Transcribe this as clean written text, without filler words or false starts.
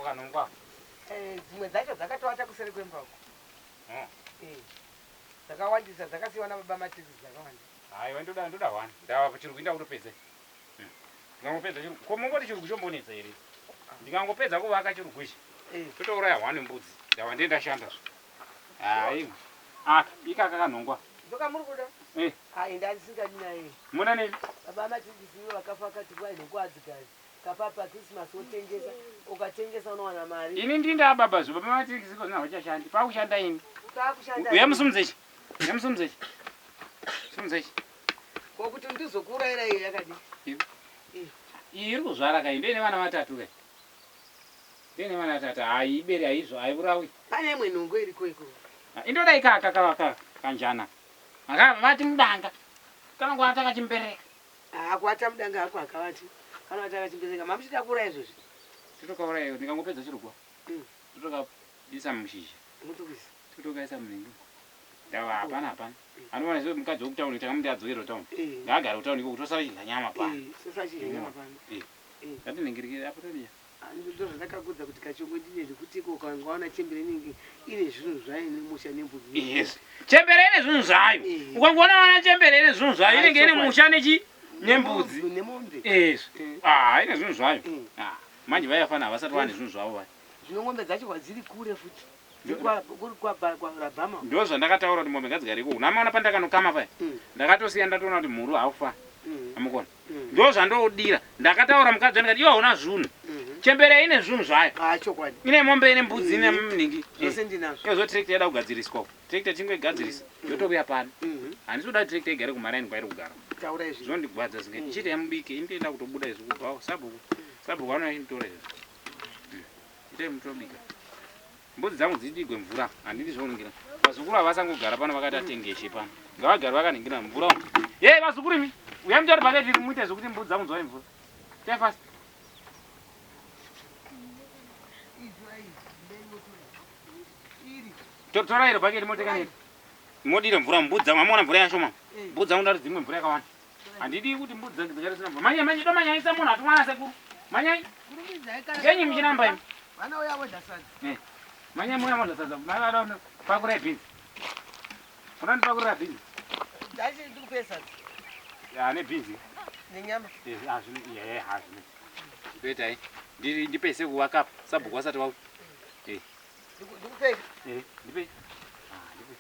kanongwa. Eh, dzimwe dzacho dzakatoata kuseri kwemba uko. Oh. Eh. Dzakawandisa dzakasiiwa nababa Matrix dzakawanda. Haiwa ndoda ndoda one. Ndava pachirungu inda kutopedza. Ndikangopedza chirungu. Ko mongoti chirungu chombonetsa here? Ndikangopedza kuvaka chirungu ichi. Eh. Totouraya one mbudzi. Ndava ndiye ndashanda zve. Hai. Aka ikaka kanhongwa. Ndokamuri kuda? Eh. Ah, inda ndisingadi naye. Muna nei? Baba Matrix ivo vakafa vakati kwai nokwaadzigari. Kapapa Christmas wotengesa, ukatengesa unowana mari. Ini ndinda baba zvo baba Matrix iko zvina vachashandi. Pakushanda ini. Kakushanda. Uya musumudze ichi. Uya musumudze ichi. Sumudze ichi. Ko kuti ndizokuurayira iyo yakadii? Iyi iri kuzvara kai ndine vana vatatu kai. Ndine vana vatatu. Hai ibere haizvo haiurawi. Pane imwe nhongo iriko ikoko. Ah, Indoda ikaka ka ka kanjana. Aka vati mudanga. Kana kwata kachimbereka. Ah, kuata mudanga hako akavati. Kana vati akachimbereka. Mamuchida kuuraya izvozvi. Totokauraya ndikangopedza chirugwa. Totokaisa mushizha. Mutukisi. Totokaisa munenge. Ndava hapana hapana. Anoona zve mukadzi wekutauni takamuti adzokere kutauni. Eh. Ngaagare kutauni ikoko tosara chidya nyama pano. Eh, sosachidya nyama pano. Eh. Eh. Ngatiningirikire apo todiya. Ah, Ndo zvandakakudza kuti kachongwe ndine zvekuti iko ukangaona chembere inenge ine zvinhu zvayo nemusha nembudzi. Yes. Chembere ine zvinhu zvayo. Eh. Ukangoona wana chembere ine zvinhu zvayo inenge ine Chokwadi. musha nechi nembudzi. Nemombe. Yes. Eh. Ah, ine zvinhu zvayo. Mm. Ah, manje vaya fana havasati vane zvinhu zvavo vaya. Zvino ng'ombe dzacho kwadziri kure futi. Dziri kwa- kuri kwa kwa Rabhama. Ndo zvandakataura kuti mombe ngadzigare ikoko. Namaona pandakanokama paya. Ndakatosiya ndatoona kuti mhuru haufa. Amukona. Ndo zvandodira. Ndakataura mukadzi wandikati iwe hauna zvinhu. Chembere ine zvinhu zvayo. Ah, chokwadi. Ine mombe ine mbudzi ine mningi. Zvose ndinazvo. Iyo tractor yada kugadziriswa. Tractor tingoigadzirisa. Yotouya pano. Handisi kuda kuti tractor igare kumaraini kwairi kugara. Taura izvi. Zvinondigwadza zinge. Chete yamubike inotoenda kutobuda izvi kubva sabhuku. Sabhuku anouya achinditora izvi. Itai mutobika. Mbudzi dzangu dzidigwe mvura. Handidi zvokuningira. Vazukuru havasangogara pano vakati atengeshe pano. Ngavagare vakaningira mvura. umu. Ye vazukuru imi. Uyai mutore bhaketi iri muite zvekuti mbudzi dzangu dziwane mvura. Itai fast. Tora iro bhaketi moteka neri. Modire mvura mbudzi dzangu. Mamuona mvura yashoma. Mbudzi dzangu ndati dzimwe mvura yakawanda. Handidi kuti mbudzi dzangu dzigare dzisina mvura. Manyai manyai domanyanyisa munhu atumwana sekuru. Manyai. Kurumidzai kana. Ngenyi muchinamba imi. Vana uya vodya sadza. Eh. Manyai mouya modya sadza. Mavada pakurai bhinzi. Munondipakurira bhinzi. Ndachi ndikupe sadza Ya nebhinzi. nenyama. Eh, hazvino ye hazvino. Ndoitai. Ndiri ndipese kuvaka apa. Sabhuku wasati wauya. Eh. Ndikupe. Eh, ndipe. Ah, ndipe.